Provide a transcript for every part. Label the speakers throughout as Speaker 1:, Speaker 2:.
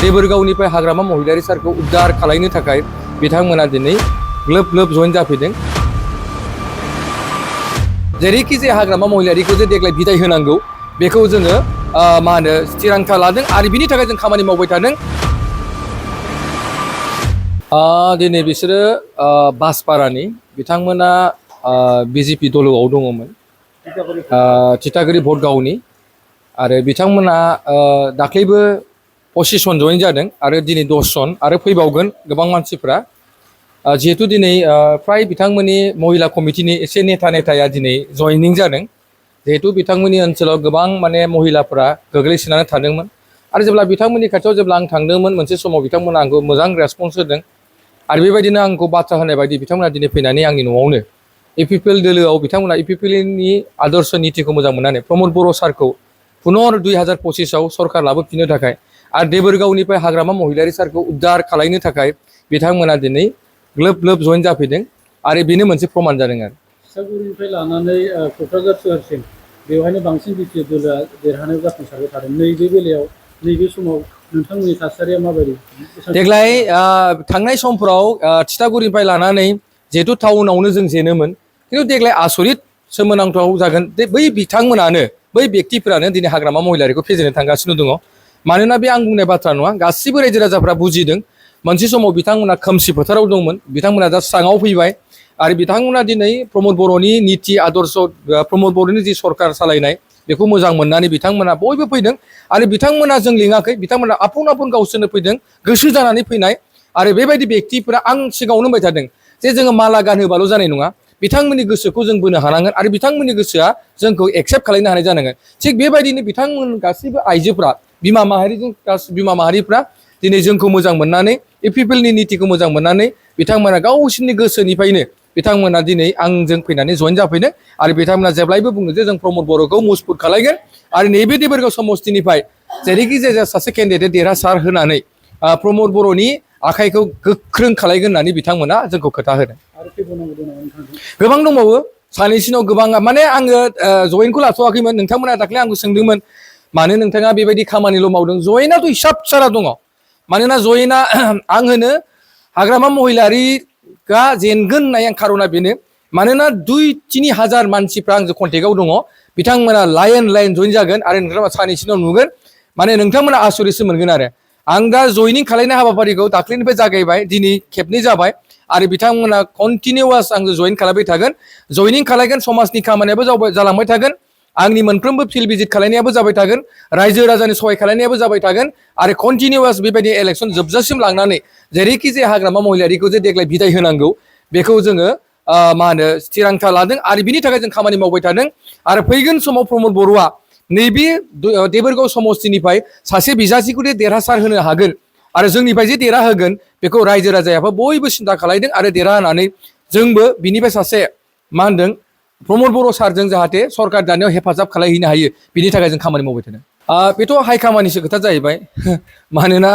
Speaker 1: देबोरगावनिफ्राय हाग्रामा महिलारि सारखौ उद्धार खालामनो थाखाय बिथांमोना दिनै ग्लोब ग्लोब जइन जाफैदों। जेरैखि जाया हाग्रामा महिलारिखौ जे देग्लाय बिदाय होनांगौ बेखौ जोङो मा होनो थिरांथा लादों आरो बिनि थाखाय जों खामानि मावबाय थादों। दिनै बिसोरो बासपारानि बिथांमोना बिजेपि दलोआव दङमोन, थिथागुरि भटगावनि, आरो बिथांमोना दाख्लैबो पसिसन जइन जादों आरो दिनै 10 जन आरो फैबावगोन गोबां मानसिफ्रा। जिहेतु दिनै फ्राय बिथांमोननि महिला कमिटिनि एसे नेताया दिनै जइनिं जादों। जिहेतु बिथांमोननि ओनसोलाव गोबां माने महिलाफ्रा गोग्लैसोनानै थादोंमोन आरो जेब्ला बिथांमोननि खाथियाव जेब्ला आं थांदोंमोन मोनसे समाव बिथांमोना आंखौ मोजां रेसपन्स होदों आरो बेबायदिनो आंखौ बाथ्रा होनाय बायदि बिथांमोना दिनै फैनानै आंनि न'आवनो इपिपिएल दोलोआव बिथांमोना इपिपिएलनि आदर्श नीतिखौ मोजां मोननानै प्रमद बर' सारखौ पुनर 2025आव सरकार लाबोफिननो थाखाय आरो देबोरगावनिफ्राय हाग्रामा महिलारि सारखौ उद्धार खालामनो थाखाय बिथांमोना दिनै ग्लोब ग्लोब जइन जाफैदों आरो बेनो मोनसे प्रमान जादों आरो।
Speaker 2: थिथागुरिनिफ्राय लानानै क'क्राझार सोहोरसिम बेवहायनो बांसिन बिटिआर दोलोआ देरहानायाव जाफुंसारबाय थादों। नैबे बेलायाव नैबे समाव नोंथांमोननि थासारिया माबायदि?
Speaker 1: देग्लाय थांनाय समफोराव थिथागुरिनिफ्राय लानानै जिहेतु टाउनावनो जों जेनोमोन, खिन्थु देग्लाय आसरित सोमोनांथाव जागोन बै बिथांमोनानो बै व्यक्तिफोरानो दिनै हाग्रामा महिलारिखौ फेजेननो थांगासिनो दङ। मानोना बे आं बुंनाय बाथ्रा नङा, गासिबो रायजो राजाफ्रा बुजिदों। मोनसे समाव बिथांमोना खोमसि फोथाराव दंमोन, बिथांमोना दा स्राङाव फैबाय आरो बिथांमोना दिनै प्रमद बर'नि नीति आदर्श, प्रमद बर'नि जि सरकार सालायनाय बेखौ मोजां मोननानै बिथांमोना बयबो फैदों आरो बिथांमोना जों लिङाखै, बिथांमोना आपुन गावसोरनो फैदों, गोसो जानानै फैनाय। आरो बेबायदि व्यक्तिफोरा आं सिगाङावनो होनबाय थादों जे जोङो माला गानहोबाल' जानाय नङा, बिथांमोननि गोसोखौ जों बोनो हानांगोन आरो बिथांमोननि गोसोआ जोंखौ एक्सेप्ट खालामनो हानाय जानांगोन। थिग बेबायदिनो बिथांमोन गासैबो आइजोफ्रा बिमा माहारिफ्रा दिनै जोंखौ मोजां मोननानै इपिपिएलनि नीतिखौ मोजां मोननानै बिथांमोना गावसोरनि गोसोनिफ्रायनो बिथांमोना दिनै आंजों फैनानै जइन जाफैदों आरो बिथांमोना जेब्लायबो बुङो जे जों प्रमद बर'खौ मजबुत खालामगोन आरो नैबे देबोरगाव समस्तिनिफ्राय जेरैखि जाया सासे केन्डिडेट देरहासार होनानै प्रमद बर'नि आखाइखौ गोख्रों खालामगोन होननानै बिथांमोना जोंखौ खोथा होदों। गोबां दंबावो, सानैसोनाव गोबां, माने आङो जइनखौ लाथ'वाखैमोन। नोंथांमोना दाख्लै आंखौ सोंदोंमोन मानो नोंथाङा बेबायदि खामानिल' मावदों। जइनाथ' हिसाब सारा दङ। मानोना जइना आं होनो हाग्रामा महिलारिआ जेनगोन होननाय आं खार'ना बेनो, मानोना 2-3 हाजार मानसिफ्रा आंजों कन्टेक्टआव दङ। बिथांमोना लाइन जइन जागोन आरो नोंथांमोना सानैसोनाव नुगोन, माने नोंथांमोना आसरितसो मोनगोन आरो। आं दा जइनिं खालामनाय हाबाफारिखौ दाख्लैनिफ्राय जागायबाय, दिनै खेबनै जाबाय आरो बिथांमोना कन्टिनिउवास आंजों जइन खालामबाय थागोन, जइनिं खालामगोन, समाजनि खामानियाबो जालांबाय थागोन, आंनि मोनफ्रोमबो फिल्ड भिजिट खालामनायाबो जाबाय थागोन, रायजो राजानि सहाय खालामनायाबो जाबाय थागोन आरो कन्टिनिउवास बेबायदि इलेक्सन जोबजासिम लांनानै जेरैखि जाया हाग्रामा महिलारिखौ जे देग्लाय बिदाय होनांगौ बेखौ जोङो मा होनो थिरांथा लादों आरो बिनि थाखाय जों खामानि मावबाय थादों। आरो फैगोन समाव प्रमद बर'आ नैबे देबोरगाव समस्तिनिफ्राय सासे बिजाथिखौ देरहासार होनो हागोन आरो जोंनिफ्राय जे देरहाहोगोन बेखौ रायजो राजायाबो बयबो सिन्था खालामदों आरो देरहाहोनानै जोंबो बिनिफ्राय सासे मा होनदों प्रमद बर' सारजों जाहाथे सरकार दानायाव हेफाजाब खालामहैनो हायो, बिनि थाखाय जों खामानि मावबाय थादों। बेथ' हाइकामानिसो खोथा जाहैबाय, मानोना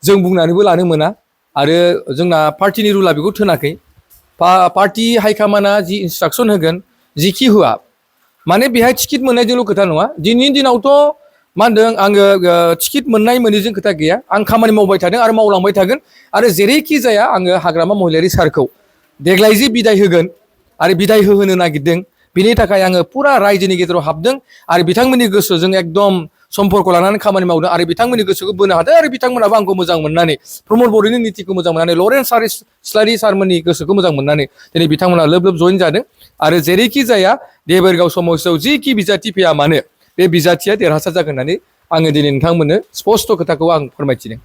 Speaker 1: जों बुंनानैबो लानो मोना आरो जोंना पार्टिनि रुला बेखौ थोनाखै। पार्टि हाइकामाना जि इन्सट्राक्सन होगोन, जिखि होआ, माने बेहाय टिकेट मोननायजोंल' खोथा नङा। दिनैनि दिनावथ' मा होनदों आङो टिकेट मोननाय मोनैजों खोथा गैया, आं खामानि मावबाय थादों आरो मावलांबाय थागोन आरो जेरैखि जाया आङो हाग्रामा महिलारि सारखौ देग्लाय जे बिदाय होगोन आरो बिदाय होहोनो नागिरदों, बिनि थाखाय आङो फुरा रायजोनि गेजेराव हाबदों आरो बिथांमोननि गोसोजों एकदम सम्पर्क लानानै खामानि मावदों आरो बिथांमोननि गोसोखौ बोनो हादों आरो बिथांमोनाबो आंखौ मोजां मोननानै प्रमद बर'नि नीतिखौ मोजां मोननानै लरेन्स इस्लारि सारमोननि गोसोखौ मोजां मोननानै दिनै बिथांमोना लोब जइन जादों आरो जेरैखि जाया देबोरगाव समस्तियाव जिखि बिजाथि फैया मानो बे बिजाथिया देरहासार जागोन होननानै आङो दिनै नोंथांमोननो स्पस्ट खोथाखौ आं फोरमायथिदों।